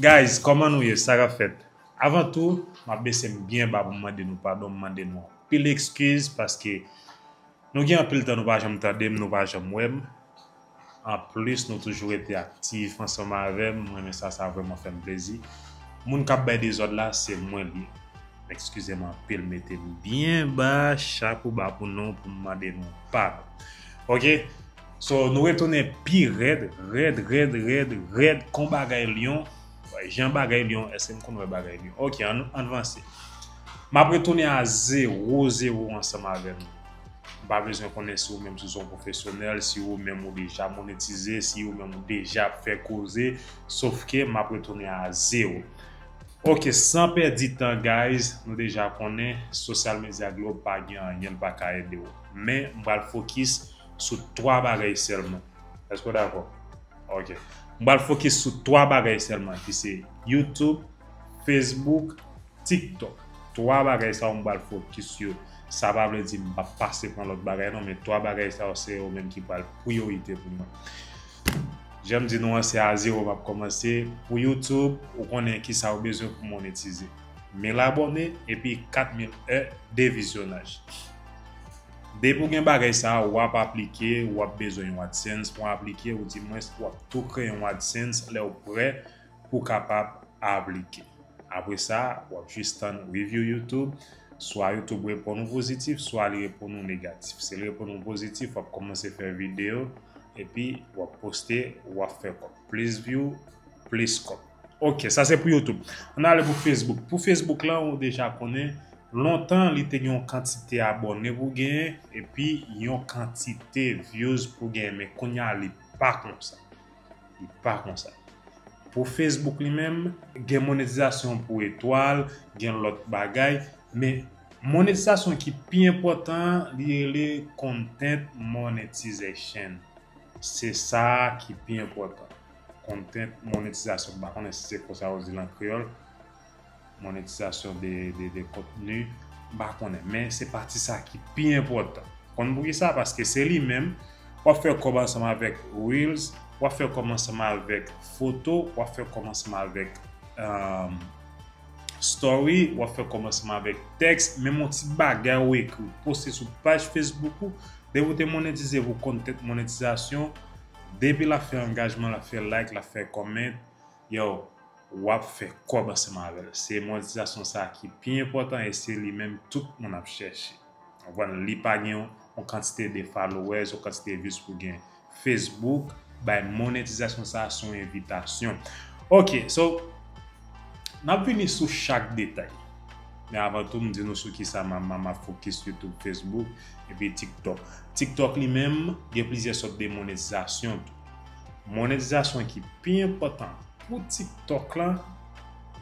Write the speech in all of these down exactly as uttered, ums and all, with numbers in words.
Guys, kòman nou ye? Sa k ap fèt? Avan tou, m ap bese m byen ba pou m mande nou padon, m mande nou anpil ekskiz paske nou gen anpil tan nou pa janm tande m, nou pa janm wè m. Anplis, nou toujou rete aktif ansanm avè m. Mwen renmen sa, sa vrèman fè m plezi. Moun k ap bay dezòd la, se mwen li ye. Ekskize m anpil, mete m byen ba, chapo ba pou nou, pou m mande nou padon. Ok? So, nou retounen pi rèd, rèd, rèd, rèd, rèd, kon bagay lyon. Jan bagay lyon, èske m konn wè bagay lyon? Ok, ann, ann vanse. M ap retounen a zewo zewo ansanm avè nou. M pa bezwen konnen si ou menm si w se yon pwofesyonèl, si ou menm ou deja monetize, si ou menm ou deja ap fè koze, sofke m ap retounen a zewo. Ok, san pèdi tan, guys, nou deja konnen, Social Media Globe pa gen anyen, l pa ka ede w. Men, m pral fokis sou twa bagay sèlman. Èske w dakò? Ok. M pral fokis sou twa bagay sèlman, ki se YouTube, Facebook, TikTok. Twa bagay sa yo m pral fokis yo. Sa pa vle di m p ap pase pran lòt bagay non, men twa bagay sa yo se yo menm ki pral priyorite pou mwen. Jan m di nou an, se a zewo m ap kòmanse. Pou YouTube, ou konnen kisa ou bezwen pou monetize. Mil abòne epi kat mil è de vizyonaj. Depi w gen bagay sa a, w ap aplike, w ap bezwen yon AdSense pou w aplike, ou di mwens w ap tou kreye yon AdSense lè w prè pou w kapab aplike. Apre sa, w ap jis tann review YouTube, swa YouTube reponn ou pozitif, swa li reponn ou negatif. Si l reponn ou pozitif, w ap kòmanse fè videyo, epi w ap poste, w ap fè kòb. Plis view, plis kòb. Ok, sa se pou YouTube. Ann ale pou Facebook. Pou Facebook lan, ou deja konnen, lontan, li te gen yon kantite abòne pou genyen, epi yon kantite views pou genyen, men kounye a, li pa konsa. Li pa konsa. Pou Facebook li menm, gen monetizasyon pou etwal, gen lòt bagay, men monetizasyon ki pi enpòtan an, li rele content monetization. Se sa a ki pi enpòtan. Content monetization, m pa konnen si se konsa yo di l an kreyòl. Monetizasyon de, de, de kontni, m pa konnen. Men se pati sa ki pi enpòtan. Konn poukisa? Paske se li menm, w ap fè kòb ansanm avèk Reels, w ap fè kòb ansanm avèk foto, w ap fè kòb ansanm avèk, um, story, w ap fè kòb ansanm avèk tèks, menm yon ti bagay ou ekri, poste sou paj Facebook ou, depi w te monetize pou content monetizasyon, depi l ap fè angajman, l ap fè like, l ap fè comment, yo, w ap fè kòb ansanm avè l. Se monetizasyon sa a ki pi enpòtan e se li menm tout moun ap chèche. Ou konprann? Li pa gen yon, yon kantite de followers, yon kantite views pou gen. Facebook bay monetizasyon sa a sou envitasyon. Ok, so, n ap vini sou chak detay. Men avan tou, m di nou sou kisa m, m, m ap fokis, YouTube, Facebook, epi TikTok. TikTok li menm, gen plizyè sòt de monetizasyon tou. Monetizasyon ki pi enpòtan pou TikTok lan,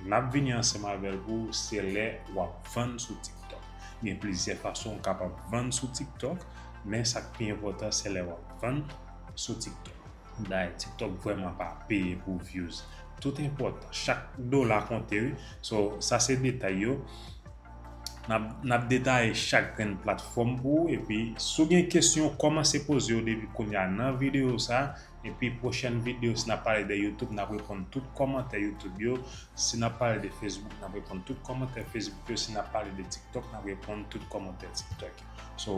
n ap vini ansanm avè l pou ou, se lè w ap vann sou TikTok. Gen plizyè fason w kapab vann sou TikTok, men sa k pi enpòtan, se lè w ap vann sou TikTok. Dayè, TikTok vrèman pa peye pou views. Tout enpòtan. Chak dola konte, wi. So, sa se detay yo. N ap, n ap detaye chak grenn platfòm pou ou. Epi, si w gen kesyon, kòmanse poze yo depi kounye a nan videyo sa a. Epi, pwochèn videyo, si n ap pale de YouTube, n ap reponn tout kòmantè YouTube yo. Si n ap pale de Facebook, n ap reponn tout kòmantè Facebook yo. Si n ap pale de TikTok, n ap reponn tout kòmantè TikTok yo. So,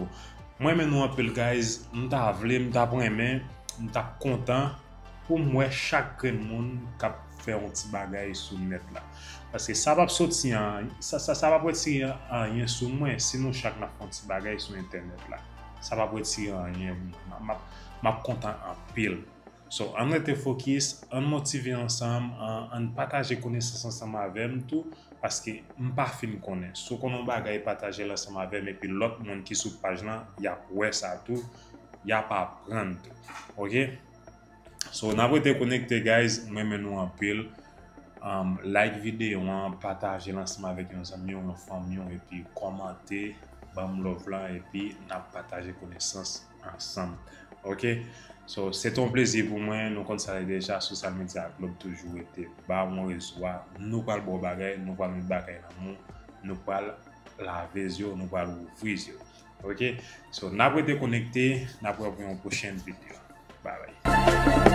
mwen renmen nou anpil, guys. M ta vle, m t ap renmen, m t ap kontan pou m wè chak grenn moun k ap fè yon ti bagay sou nèt la. Paske sa p ap soti an, sa, sa, sa p ap retire anyen sou mwen si nou chak n ap fè yon ti bagay sou entènèt la. Sa p ap retire anyen pou mwen. M ap, m ap kontan anpil. So, ann rete fokis, ann motive ansanm, ann, ann pataje konesans ansanm avè m tou, paske m pa fin konnen. Si w konn yon bagay, pataje l ansanm avè m, epi lòt moun ki sou paj lan, y ap wè sa tou, y ap aprann tou. Ok? So, n ap rete konekte, guys. Mwen renmen nou anpil. Um, like videyo an, pataje l ansanm avèk yon zanmi w, yon fanmi w, epi kòmante, ban m love lan, epi n ap pataje konesans ansanm. Ok? So, se te yon plezi pou mwen. Nou konn sa deja, Social Media Globe toujou rete ba w, yon rezo a. Nou pral ba w bagay, nou pral met bagay nan men w, nou pral lave zye w, nou pral ouvri zye w. Ok? So, n ap rete konekte, n ap wè pou yon pwochèn videyo. Bye bye.